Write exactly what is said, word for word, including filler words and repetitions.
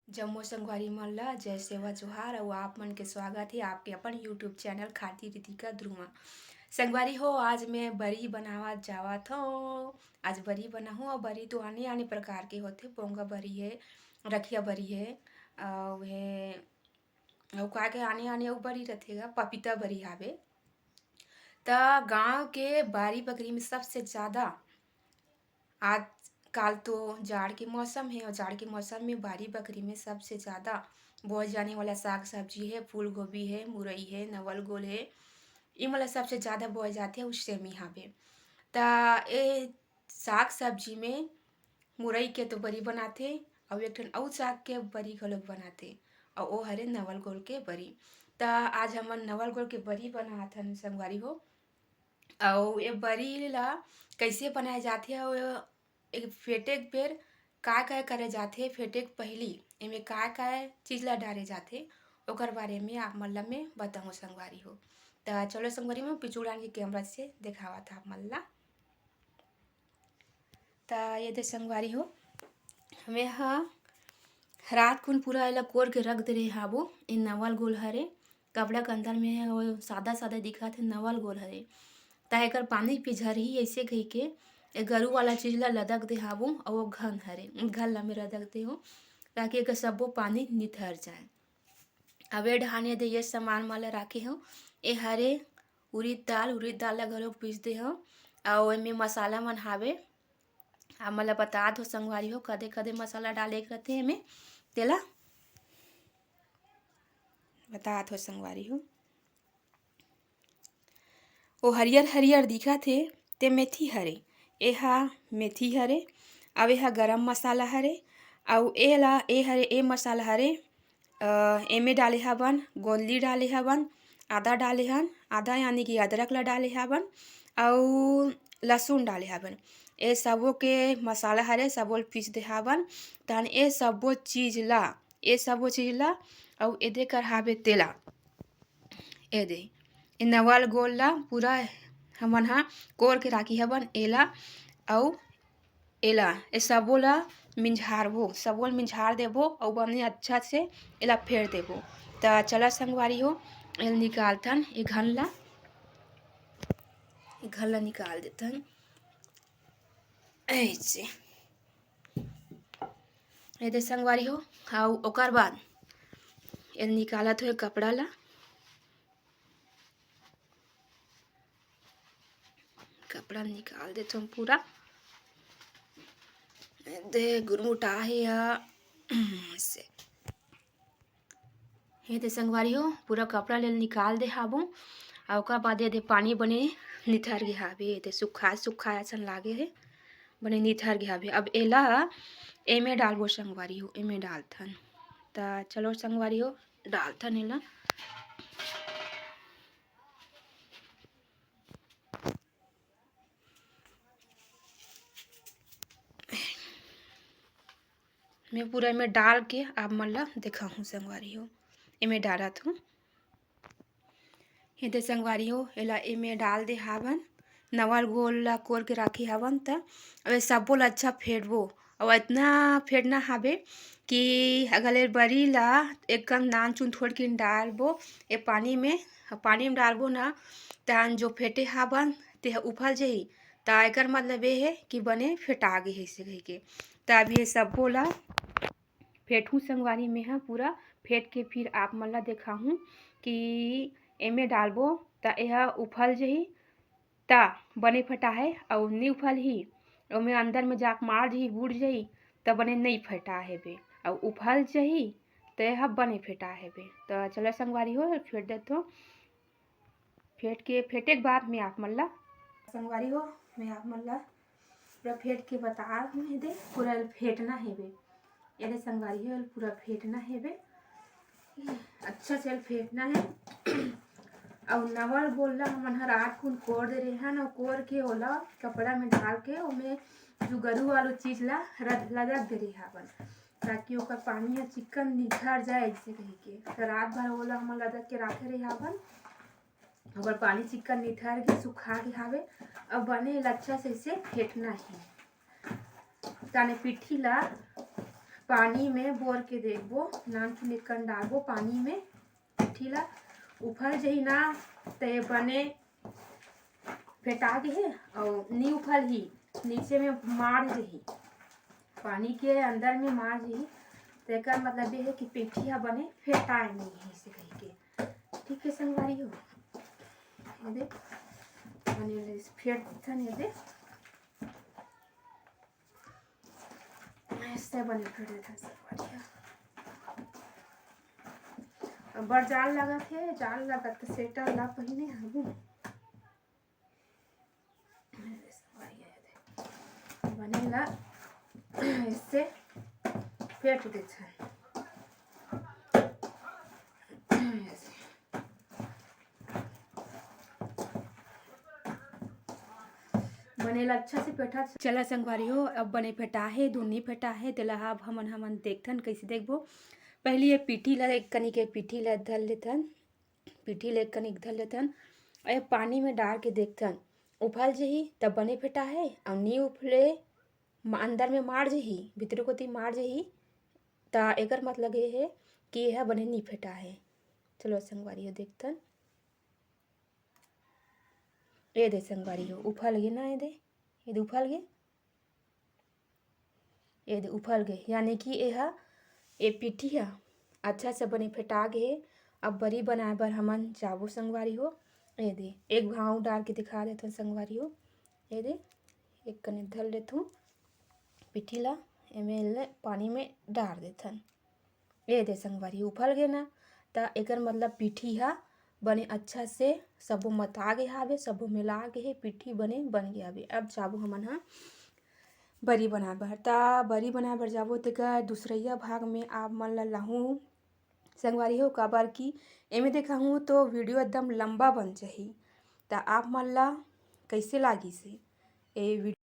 जम्मो संगवारी मन ला जय सेवा जोहार, अउ आप मन के स्वागत हे आपके अपन YouTube चैनल खाती रितिका ध्रुवा। संगवारी हो, आज मैं बरी बनावत जावत हूँ। आज बरी बनाहूँ, अउ बरी तो आने आने प्रकार के होथे। पोंगा बरी हे, रखिया बरी हे, अउ हे, अउ का के आने आने अउ बरी रथे गा, पपीता बरी हावे। त गाँव के बारी बखरी में सबसे ज़्यादा, आजकाल तो जाड़ के मौसम हे, अउ जाड़ के मौसम में बारी बखरी में सबसे ज़्यादा बोए जाने वाला साग सब्जी हे, फूलगोभी हे, मुरई हे, नवल गोल हे, ये मन ला सबसे ज़्यादा बोए जाथे। अउ सेमी हावे, त ए साग सब्जी में मुरई के तो बरी बनाथे, अउ एक ठन अउ साग के बरी घलोक बनाथे, अउ ओ हरे नवल गोल के बरी। त आज हमन नवल गोल के बरी बनात हन संगवारी हो। अउ ए बरी ला कइसे बनाए जाथे, अउ ए फेटे के बेर का का करे जाथे, फेटे के पहिली एमे का का चीज ला डारे जाथे, ओकर बारे में आप मन ला मैं बताहूँ संगवारी हो। त चलो संगवारी, मैं पिछू डाल के कैमरा से देखावत आप मन ला। त ये दे संगवारी हो, मैं ह रात कुन पूरा एला कोर के रख दे रहे हाबो। ए नवल गोल हरे, कपड़ा के अंदर में वो सादा सादा दिखत हे, नवल गोल हरे। त एकर पानी पिझरही अइसे कहिके ए गरू वाला चीज ला लदक दे हाबो, अउ वो घन हरे, घन ला मैं रदक दे हूँ, ताकि एकर सब्बो पानी निथर जाए। अब ए डहान ये दे ये सामान मन ला राखे हूँ। ए हरे उरीद दाल, उरीद दाल ला घलोक पीस दे हूँ, अउ एमे मसाला मन हावे। आप मन ला बतात हो संगवारी हो, कदे कदे मसाला डाले के रथे एमे, तेला बतात हो संगवारी हो। ओ हरियर हरियर दिखत हे, ते मेथी हरे। ए हा मेथी हरे, अउ ए हा गरम मसाला हरे, अउ ए ला, ए हरे, ए मसाला हरे, अ, एमे डाले हवन, गोंदली डाले हवन, आदा डाले हन, आदा यानी कि अदरक ला डाले हवन, अउ लहसुन डाले हवन। ए सबो के मसाला हरे, सबो ल पीस दे हवन। तहन ए सबो चीज ला, ए सबो चीज ला, अउ एदे कर हावे तेला, एदे, ए नवल गोल ला पूरा हमन हा कोर के राखी हवन एला, अउ एला, ए सबो ला मिंझारबो, सबो ला मिंझार देबो, अउ बने अच्छा से एला फेर देबो। त चला संगवारी हो, एला निकालथन, ए घन ला, ए घन ला निकाल देथन। ऐसे, ए दे संगवारी हो, अउ ओकर बाद एला निकालत हो ए कपड़ा ला। कपड़ा निकाल देथन पूरा। दे गुरमुटा हे या से। हे दे संगवारी हो, पूरा कपड़ा ले निकाल दे हाबो। अउ ओकर बाद ये दे पानी बने निथर गे हाबे, ये दे सुखाय सुखाय असन लागे हे, बने निथर गे हाबे। अब एला एमे डालबो संगवारी हो, एमे डालथन। त चलो संगवारी हो, डालथन एला। मैं पूरा एमे डाल के आप मन ला देखाहूँ संगवारी हो, एमे डालत हूँ। हे दे संगवारी हो, एला एमे डाल दे हावन, नवल गोल ला कोर के राखे हावन। त अब ए सब्बो ला अच्छा फेंटबो, अउ इतना फेंटना हावे कि अगर ए बरी ला एकदम नान चुन थोड़किन डालबो ए पानी में, पानी में डालबो ना, तहन जो फेंटे हावन तेह उफल जही। त एकर मतलब ये हे कि बने फेंटा गे हे अइसे कहिके। त अब ये सब्बो ला फेंटहूँ संगवारी, मेंहा पूरा फेंट के फिर आप मन ला देखाहूँ कि एमे डालबो त एहा उफल जही, त बने फेंटा हे, अउ नी उफलही, ओमे अंदर में जाके मार जही, बुड़ जही, त बने नई फेंटा हेबे, अउ उफल जही, त एहा बने फेंटा हेबे। त चला संगवारी हो, फेंट देथों। फेंट के, फेंटे के बाद मैं आप मन ला, संगवारी हो, मैं आप मन ला पूरा फेंट के बता हूँ, ये दे पूरा फेंटना हेबे, ये दे संगवारी हो, पूरा फेंटना हेबे, अच्छा से फेंटना हे। अउ नवल गोल ला हमन ह रात कुन कोर दे रहे हन, अउ कोर के ओला कपड़ा में डाल के ओमे जो गरू वालो चीज ला रद-, लदक दे रहे हवन, ताकि ओकर पानी ह चिक्कन निथर जाए, ऐसे कहिके। त रात भर ओला हमन लदक के राखे रहे हवन। ओकर पानी चिक्कन निथर के सुखा के हावे। अब बने ल अच्छा से इसे फेंटना हे। ताने पिट्ठी ला पानी में बोर के देखबो, नानचुन एकन डारबो पानी में, पीठी ला उफल जही ना, ते बने फेटा गे हे, अउ नी उफल ही, नीचे में माड़ जही, पानी के अंदर में माड़ जही, तेकर मतलब ये है कि पीठी ह बने फेटाए नहीं है, इसे कही के। ठीक है संगवारी हो, ये दे, बने ले फेट थन, ये दे। ऐसे बने फेट देथन सब बढ़िया। अब्बड़ जाड़ लगत हे, जाड़ लगत त sweater ला पहिने हबू। बने ला ऐसे फेट देथन। बने ला अच्छा से फेटा। चला संगवारी हो, अब बने फेटा हे, धुन नी फेटा हे, तेला अब हमन, हमन देखथन, कइसे देखबो। पहिली ये पीठी ला, एक कनी के पीठी ला धर लेथन, पीठी ला एक कनी धर लेथन, अउ ये पानी में डार के देखथन, उफल जही त बने फेटा हे, अउ नी उफले, म-, अंदर में माड़ जही, भीतरी कोती माड़ जही, त एकर मतलब ये हे कि ये ह बने नी फेटा हे। चलो संगवारी हो, देखथन। ये दे संगवारी हो, उफल गे ना, ये दे, ये दे उफल गे, ये दे उफल गे, यानी कि ये ह, ये पीठी ह अच्छा से बने फेटा गे हे। अब बरी बनाए बर हमन जाबो संगवारी हो। ये दे, एक घाव डार के दिखा देथन संगवारी हो। ये दे, एक कनी धर लेथन पीठी ला, एमे ले पानी में डार देथन। ये दे संगवारी, उफल गे ना, त एकर मतलब पीठी ह बने अच्छा से सबो मता गे हावे, सबो मिला गे हे, पीठी बने बन गे हावे। अब जाबो हमन ह बरी बनाए बर। त बरी बनाए बर जाबो, तेकर दूसरइया भाग में आप मन ला लाहूँ संगवारी हो, काबर कि एमे देखाहूँ तो video एकदम लंबा बन जाही। त आप मन ला कइसे लागिस हे ए video?